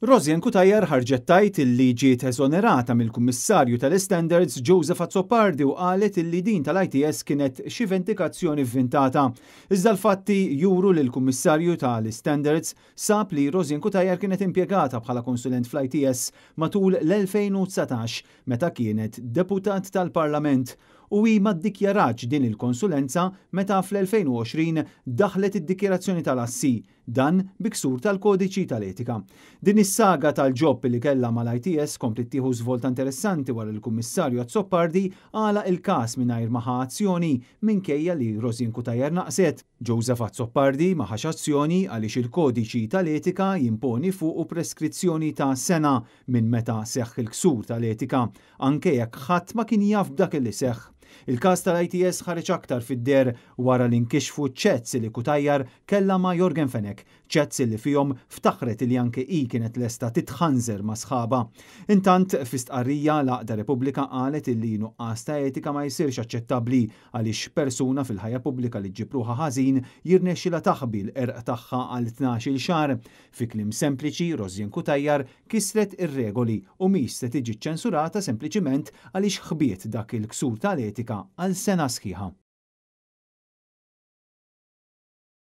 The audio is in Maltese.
Rosianne Cutajar ħarġet tgħid illi ġiet eżonerata mill-Kummissarju tal-Istandards Joseph Azzopardi u qalet illi din tal-ITS kienet xi vendikazzjoni vvintata. Iżda l-fatti juru li l-Kummissarju tal-Istandards sab li Rosianne Cutajar kienet impjegata bħala konsulent fl-ITS matul l-2019 meta kienet deputat tal-Parlament u hi ma ddikjaratx din il-konsulenza meta fl-2020 daħlet id-dikjarazzjoni tal-assi, dan bi ksur tal-kodiċi tal-etika. Din is-saga tal-job li kellha mal-ITS kompliet tieħu żvolta interessanti wara li l-Kummissarju Azzopardi għalaq il-każ mingħajr ma ħa azzjoni minkejja li Rosianne Cutajar naqset. Joseph Azzopardi ma ħax azzjoni għaliex il-kodiċi tal-etika jimponi fuqu preskrizzjoni ta' sena minn meta seħħ il-ksur tal-etika, anke jekk ħadd ma kien jaf b'dak li seħħ. Il-każ tal-ITS ħareġ aktar fid-deher wara li nkixfu chats li Cutajar kellha ma' Yorgen Fenech, chats li fihom ftaħret li anke hi kienet lesta titħanżer ma' sħaba. Intant fi stqarrija l-Għaqda Repubblika qalet illi nuqqas ta' etika ma jsirx aċċettabbli għaliex persuna fil-ħajja pubblika li ġġib ruħha ħażin jirnexxilha taħbi l-qerq tagħha għal 12-il xahar. Fi kliem sempliċi, Rosianne Cutajar kisret ir-regoli u mhix se tiġi ċensurata sempliċiment għaliex ħbiet dak il-ksur tal-etika għal sena sħiħa.